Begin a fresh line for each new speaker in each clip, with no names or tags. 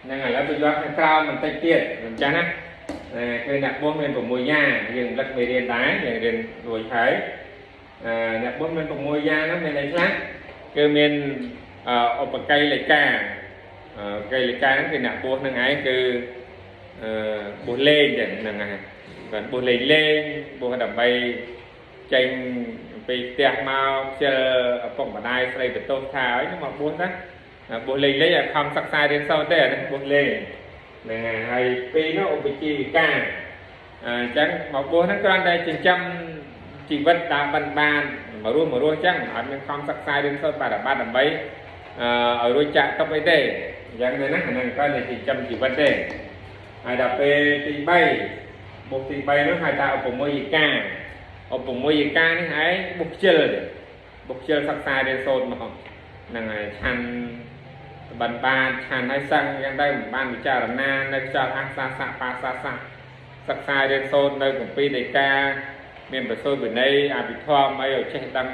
ហ្នឹងឥឡូវបញ្យល់ខាងក្រោមបន្តិចទៀតអញ្ចឹងណាគឺអ្នកបួសមាន6យ៉ាងយើងរំលឹកមេរៀនដែរយើងរៀនរួចហើយអឺអ្នកបួសមាន6យ៉ាងហ្នឹងមានអីខ្លះគឺមានឧបកិលិកាកិលិកាហ្នឹងគឺអ្នកបួសហ្នឹងឯងគឺអឺបួសលេងចឹងហ្នឹងហើយគាត់បួសលេងលេងបួសដើម្បីចេញពីផ្ទះមកខ្ជិលឪពុកម្ដាយស្រីបន្ទោសថាឲ្យមកបួសណាបួសលេងលេងឲ្យខំសិក្សារៀនសូត្រទេអានេះបួសលេងហ្នឹងហើយពីរនោះឧបជីវិកាអញ្ចឹងមកបួសហ្នឹងគ្រាន់តែចិញ្ចឹមជីវិតតាមបានបានមករស់មករស់អញ្ចឹងអត់មានខំសិក្សារៀនសូត្របដិបត្តិដើម្បីឲ្យរួចចាក់ទុកអីទេអញ្ចឹងទេណាហ្នឹងគ្រាន់តែចិញ្ចឹមជីវិតទេហើយដល់ពេលទី3បុកទី3នោះហៅថាឧបមយិកាឧបមយិកានេះឯងបុកខ្ជិលទេបុកខ្ជិលសិក្សារៀនសូត្រមកហ្នឹងហើយឆាន់បានបានឆាន់ហើយសឹងអញ្ចឹងទៅមិនបានពិចារណានៅខ្យល់អាសាសៈបាសាសៈសិក្សារៀនសូត្រនៅគម្ពីរដីកាមានប្រសូតវិន័យអភិធម្មអីឲ្យចេះដឹង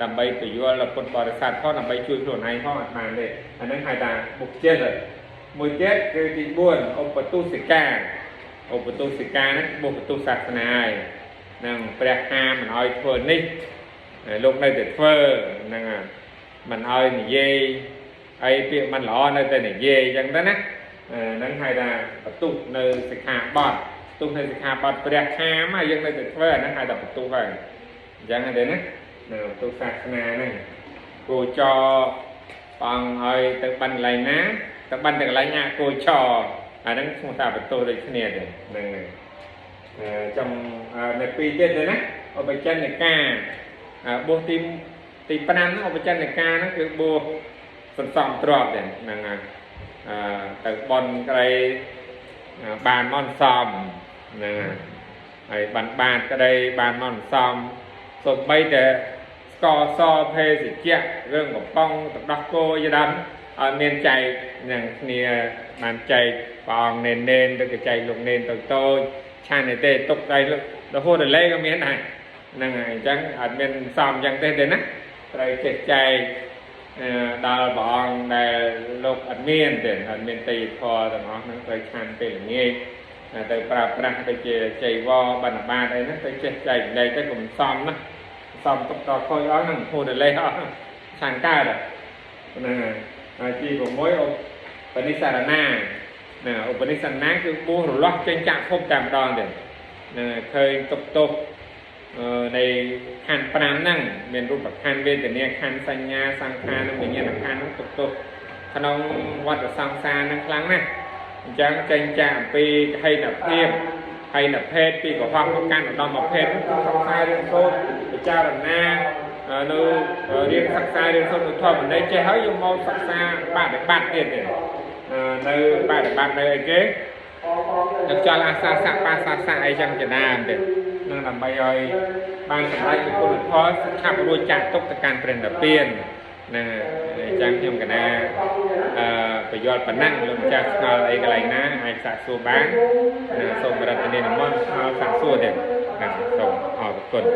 ដើម្បីពយល់ដល់ពុទ្ធបរិស័ទផងដើម្បីជួយខ្លួនឯងផងអត់បានទេអាហ្នឹងហៅថាបុកខ្ជិលមួយទៀតគឺទី4ឧបទុសិកាឧបទុសិកាហ្នឹងបុកទុសាសនាហើយនឹងព្រះហាមមិនឲ្យធ្វើនេះលោកនៅតែធ្វើហ្នឹងមិនឲ្យនិយាយអីពាក្យមិនល្អនៅតែនិយាយអញ្ចឹងទៅណាហ្នឹងហៅថាបន្ទុះនៅសិក្ខាបទទុះនៅសិក្ខាបទព្រះហាមហើយយើងនៅតែធ្វើអាហ្នឹងហៅថាបន្ទុះហើយអញ្ចឹងទេណានៅបន្ទុះសាសនាហ្នឹងគោចរបងឲ្យទៅបិណ្ឌកន្លែងណាទៅបិណ្ឌទៅកន្លែងណាគោចរអាហ្នឹងឈ្មោះថាបន្ទុះដូចគ្នាទេហ្នឹងចំនៅពីរទៀតទេណាឧបចនិកាបួសទី5ហ្នឹងឧបចនិកាហ្នឹងគឺបួសសន្សំទ្រព្យទេហ្នឹងហើយអឺទៅបនក្តីបានមកសំហ្នឹងហើយបានបានក្តីបានមកសំសូម្បីតែស្ករសភេសជ្ជៈរឿងកំប៉ុងទឹកដោះគោជាដើមឲ្យមានចែកនឹងគ្នាបានចែកព្រះអង្គនេននេនទៅក៏ចែកលោកនេនតូចតូចឆានទេទុកដៃរហូតដល់លេក៏មានដែរហ្នឹងហើយអញ្ចឹងអត់មានសំអញ្ចឹងទេទេណាត្រូវចេះចែកដល់ព្រះអង្គដែលលោកអត់មានទេអត់មានទេយធម៌ទាំងអស់ហ្នឹងត្រូវឆានពេលល្ងាចទៅប្រើប្រាស់ដូចជាចៃវរបណ្ណបាតអីហ្នឹងទៅចេះចែកលេខទៅកុំសំណាសំទុកដល់ខូចអស់ហ្នឹងហូតដល់លេអស់ឆានកើតហ្នឹងហើយទី6ឧបនិស្សរណាណាឧបនិស្សរណាគឺបួសរលាស់ចេញចាក់ភពតែម្ដងទេហ្នឹងឃើញទុកទោសនៃខណ្ឌ5ហ្នឹងមានរូបខណ្ឌវេទនាខណ្ឌសញ្ញាសង្ខារនិងវិញ្ញាណខណ្ឌហ្នឹងទុកទោសក្នុងវដ្តសង្សារហ្នឹងខ្លាំងណាស់អញ្ចឹងចេញចាកអំពីហីនភាពហីនភេទពីកុហកមកកាន់ឧត្តមភេទគឺសង្សាររៀនសូត្រពិចារណានៅរៀនសិក្សារៀនសូត្រនៅធម៌ន័យចេះហើយយកមកសិក្សាបដិបត្តិទៀតទេនៅបដិបត្តិនៅអីគេនឹងចលអាសាសៈបាសាសៈអីចឹងជាដើមទេនឹងដើម្បីឲ្យបានសម្រេចគុណធម៌ឆាប់រួចចាក់ទុកទៅកាន់ព្រះនិព្វានហ្នឹងអញ្ចឹងខ្ញុំកណាអឺបញ្យល់ប៉ុណ្ណឹងលោកម្ចាស់ឆ្ងល់អីកន្លែងណាអាចសាកសួរបានសូមរតនានិមន្តឆ្ងល់សាកសួរទេបាទសូមអរគុណ។